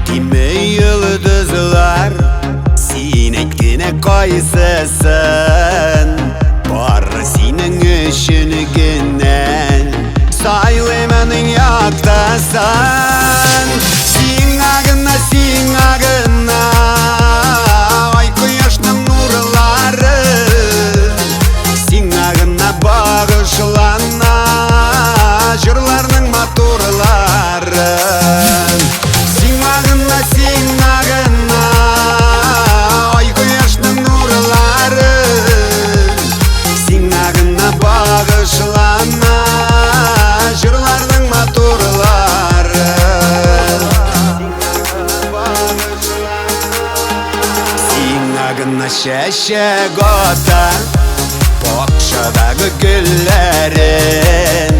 Тиме йолдызлар, син әйт кенә кайсысын. Бары синең өчен генә сайлыйм аның яктысын. Сиңа гына, сиңа гына, ай кояшның нурлары. Сиңа гына багышлана җырларның матурлары. Сиңа гына, сиңа гына, ай кояшның нурлары. Сиңа гына багышлана җырларның матурлары. Сиңа гына чәчәк ата бакчадагы гөлләрен.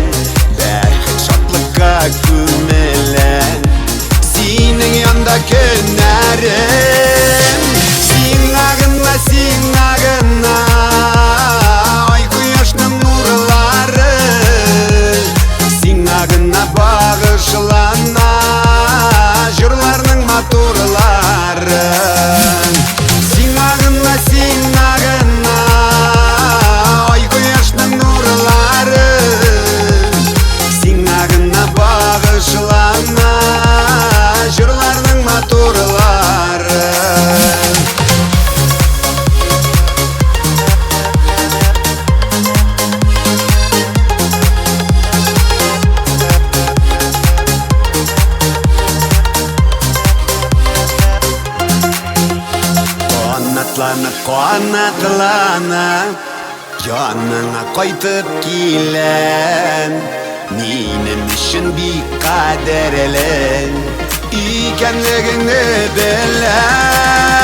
Бәхет шатлыкка күмелә синең янда көннәрем. Сиңа гына, сиңа гына, ай кояшның нурлары. Сиңа гына багышлана җырларның матурлары. Сиңа гына, сиңа гына, ай кояшның нурлары. Сиңа гына багышлана җырларның матурлары. Канатлана, канатлана, яныңа кайтып киләм. Минем өчен бик кадерле икәнлегеңне беләм.